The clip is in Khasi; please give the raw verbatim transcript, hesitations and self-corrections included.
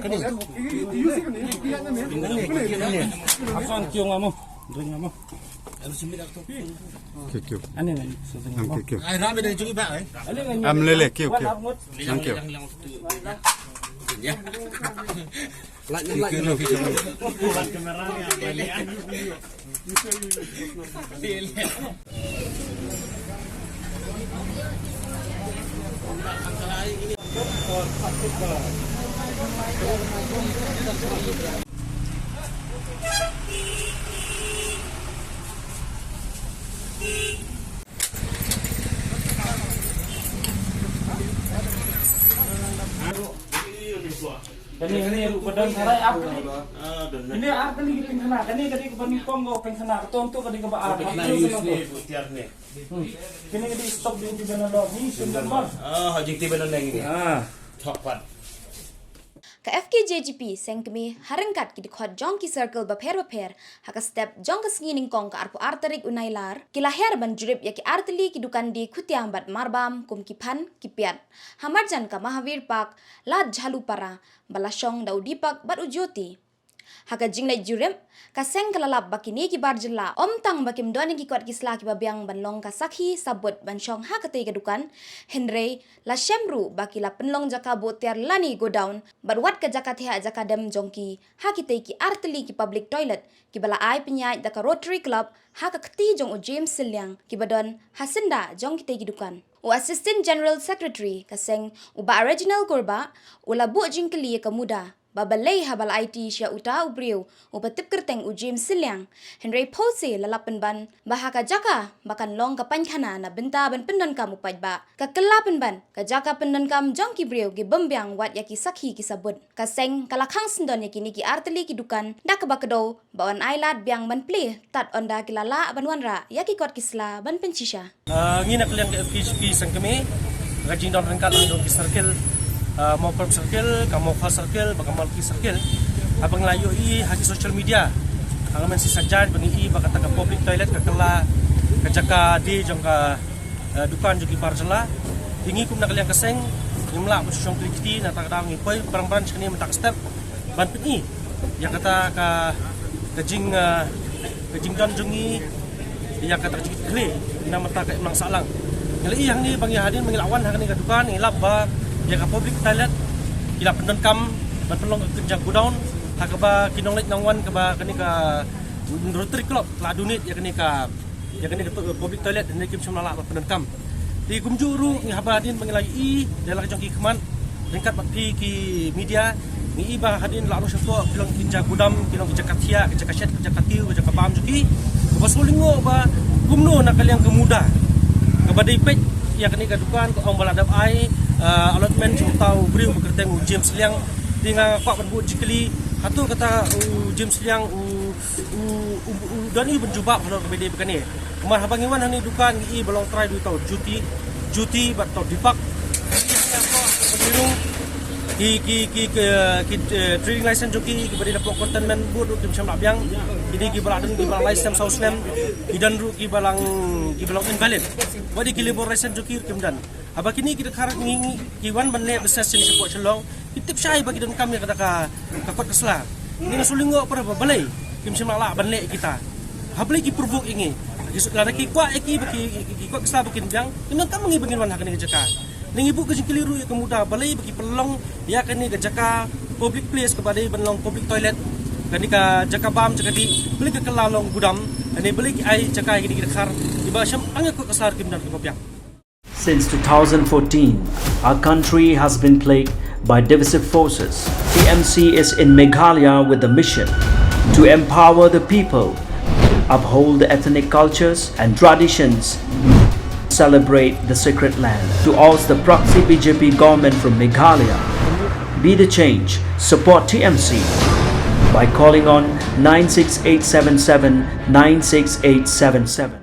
Kane. Ap san kiew nga mo. Dring nga mo. Kiew, kiew. Ane ngan so dring nga mo. Kiew, kiew. Ane ngan. Am lele, kiew, kiew. Thank you. Kane, kane ruh ba don tharai ar tylli. Kane ar tylli ki tyngkhana, kane ka dei kaba nyngkong ka tyngkhana, ka to to ka dei kaba ar. Kane ka dei stock jong ki ba na lor, ni shim jong ba. Ah, jong ki ba na lor ni. Ah. Thok pat. Ka F K J G P seng kmie ha ryngkat ki dkhot jong ki circle bapher bapher ha ka step jong ka sngi nyngkong ka arphew ar tarik u Nailar ki la hiar ban jurip ïa ki ar tylli ki dukan die khutiang bad marbam kum ki phan ki piat ha marjan ka Mahavir Park, Lad Jhalupara, ba la shong da u Deepak bad u Jyoti. Ha ka jingleit jurip, ka seng ka la lap ba kine ki bar jylla ym tang ba kim don ïa ki kot ki sla kiba biang ban long ka sakhi sabut ban shong ha katei ka dukan, hynrei la shem ruh ba ki la pynlong jaka buh tiar lane godown bad wat ka jaka thiah jaka dem jong ki ha kitei ki ar tylli ki public toilet kiba la ai pynïaid da ka Rotary Club ha ka kti jong u James Sylliang kiba don ha syndah jong kitei ki dukan. U Assistant General Secretary ka seng, u Bah Reginald Kurbah, u la buh jingkylli ïa ka MUDA ba balei haba la aiti sha uta u briew uba tip kyrteng u James Sylliang, hynrei phewse la lap pynban ba ha ka jaka ba kan long ka paikhana na bynta ban pyndonkam u paidbah, ka kylla pynban ka jaka pyndonkam jong ki briew ki bym biang wat ïa ki sakhi ki sabut. Ka seng ka la khang syndon ïa kine ki ar tylli ki dukan da kaba kdew ba yn ailad biang ban plie tad ynda ki la lah ban wanrah ïa ki kot ki sla ban pynshisha. Ah, ngi na ka liang ka F K J P seng kmie, ka jingdon ryngkat lang jong ki circle, ah, Mawkyrwat circle, ka Mawkha circle bad ka Malki circle. Haba ngi la ïohi ha ki social media, ha ka Mynsiem Saitjaiñ ba ngi i ba kata ka public toilet ka kylla ka jaka die jong ka, eh, dukan jong ki bar jylla. Te ngi kum na ka liang ka seng ngim lah ban shu shong kti kti, nangta ka daw ngi poi bran bran shane mynta ka step ban pyni ïa kata ka, ka jing, eh, ka jingdon jong ngi ïa kata ka jingkitkhlieh na mynta ka imlang sahlang. Ngi la i hangne ba ngi hadien ba ngi la wan hangne ka dukan ngi lap ba ïa ka public toilet ki la pyndonkam ban pynlong ka kynja godown ha kaba ki nongleit nongwan kaba kane ka Rotary Club la donate ïa kane ka ïa kane ka to-, public toilet ne kim shym la lah ban pyndonkam. Te kumjuh ruh ngi haba hadien ba ngi la i da la ka jong ki khmat ryngkat bad phi ki media, ngi i ba hadien la ruh shapoh ki long ki jaka godown, ki long ki jaka thiah, ki jaka shet, ki jaka tiew, ki jaka bam jong ki. Kaba sngewlyngngoh ba kumno na ka liang ka MUDA kaba dei peit ïa kane ka dukan ka ong ba la dep ai, ah, allotment sha uta u briew ba kyrteng u James Sylliang. Te nga kwah ban buh jingkylli, hato kata u James Sylliang u u, u, u don i ban jubab halor kaba dei ba kane. Namar haba ngi wan hangne dukan ngi i ba long trai dui tau Jyoti, Jyoti bad tau Deepak. Ki, ki, ki, ki, ki, eh, trading license jong ki, kiba dei na pok containment board ruh kim shym la biang. Ki dei kiba la don kiba la license saw snem. Ki don ruh kiba lang, kiba long invalid. Ba dei ki labour license jong ki ruh kim don. Haba kine ki dkhar ngi, ngi, ki wan ban leh business sha pok Shillong. Ki tip shai ba ki donkam ïa kata ka, ka kot ka sla. Ngi nga sngewlyngngoh para ba balei kim shym la lah ban leh kita. Ha balei ki provoke ïa ngi. Ki shu lada ki kwah ïa ki ba ki, ki, ki kot ka sla ba kin biang. Ki donkam ngi ba ngin wan ha kane ka jaka. Ngi buh ka jingkylli ruh ïa ka MUDA balei ba ki pynlong ïa kane ka jaka public place kaba dei ban long public toilet. Kane ka jaka bam jaka dih balei ka kylla long godown. Kane balei ki ai jaka ïa kine ki dkhar. Kiba shym tang ïa kot ka sla kim don kaba biang. Since two thousand fourteen, our country has been plagued by divisive forces. T M C is in Meghalaya with the mission to empower the people, uphold the ethnic cultures and traditions, celebrate the sacred land. To oust the proxy B J P government from Meghalaya, be the change. Support T M C by calling on nine six eight seven seven nine six eight seven seven.